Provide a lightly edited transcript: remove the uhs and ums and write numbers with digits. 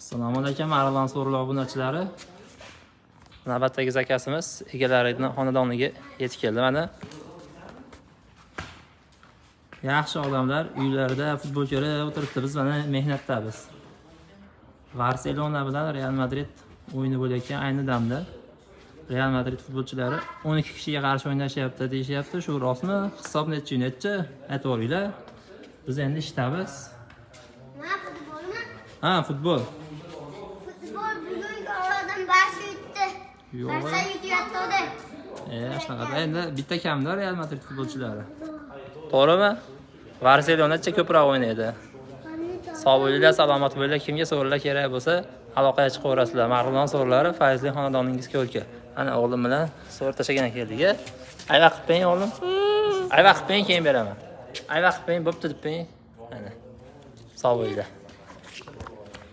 Assalomu alaykum, Arlon so'rlar obunachilari. Navbatdagi zakazimiz egalarining xonadoniga yetib keldi mana. Yaxshi odamlar uylarida futbol ko'rib o'tiribdi. Biz mana mehnatdamiz. Barselona bilan Real Madrid o'yini bo'layotgan ayni damda Real Madrid futbolchilari 12 kishiga qarshi o'ynashyapti deyishyapti. Shu rostmi? Hisob nechi nechi? Aytvoringlar. Biz endi ishdamiz. Nima, futbolmi? Ha, futbol. Futbol bugungi oradan Barsa yutdi. Yo'q. Barsa yutayotgandi. Shunaqa. Endi bitta kamda Real Madrid futbolchilari. To'g'rimi? Barselonacha ko'proq o'ynaydi. Sog' bo'linglar, salomat bo'linglar. Kimga so'rilar kerak bo'lsa, aloqaga chiqaverasizlar. Marg'ilon so'rilari Fayzli xonadoningiz ko'rki. Ana o'g'lim bilan so'ri tashlagan keldik. Ayva qilib bering, o'g'lim. Ayva qilib bering, keyin beraman. Ayva qilib bering, bo'pti deb bering. Ana. Sog' bo'linglar.